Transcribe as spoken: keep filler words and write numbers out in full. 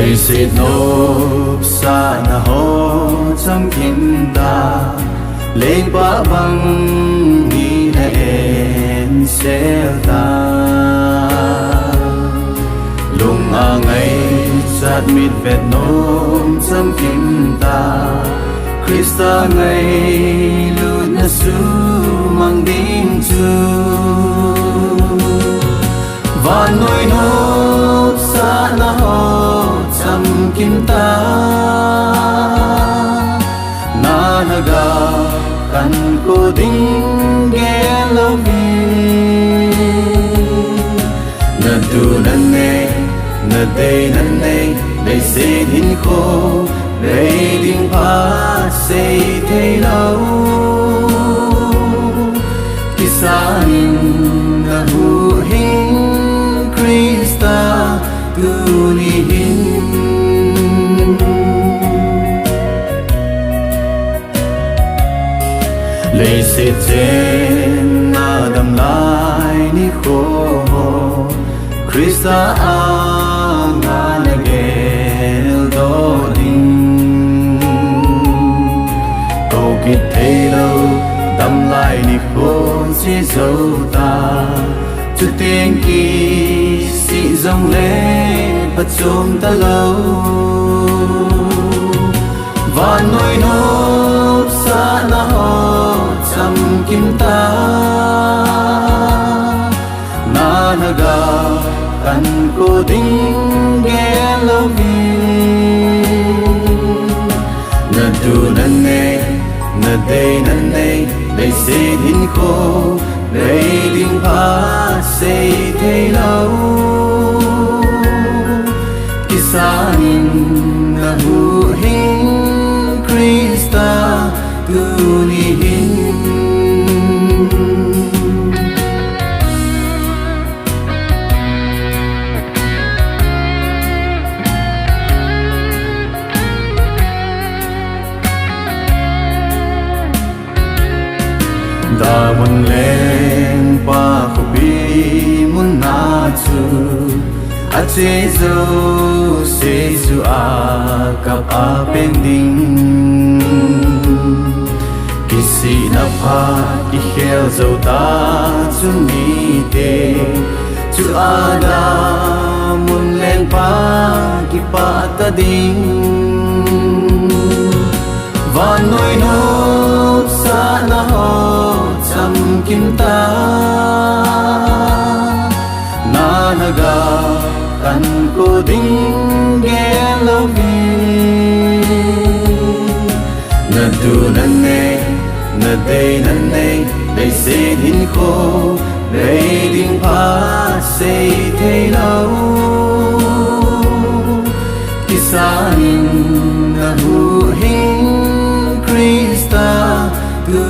Leiset nopsahna ho chamkim ta, lengpa bang hi na ensel ta. Lung a ngaichat mitvet nom chamkim ta, Christa ngailutna sumang ding chu. Vannoi nopsahna ho chamkim ta, na lhagao khanko ding gel louvin. Na tu na nei, na dei na nei, leiset hinkho bei ding pha sei thei lou. Kisan in na huhhing Christa tuni hin. Leiset chen na dam lai nikho, Christa anga na geldoh ding. Kou kit thei lou, dam lai nikho chi jou ta. Chuteng kisih jongle phachom talou. Vannoi nopsahna ho chamkim ta, na lhagao khanko ding gel louvin. Na tu na nei, na dei na nei, leiset hinkho bei ding pha sei thei lou. Kisan in na huhhing Christa tuni hin. Damun lengpa khopi mun a chu, ache jouse chu akap a peng ding. Kisihna phat kikhel jou ta chu mite, chu a damun lengpa kipah ta ding. Vannoi nopsahna ho chamkim ta, na lhagao khanko ding gel louvin. Na tu na nei, na dei na nei, leiset hinkho bei ding pha sei thei lou. Kisan in na huhhing Christa tu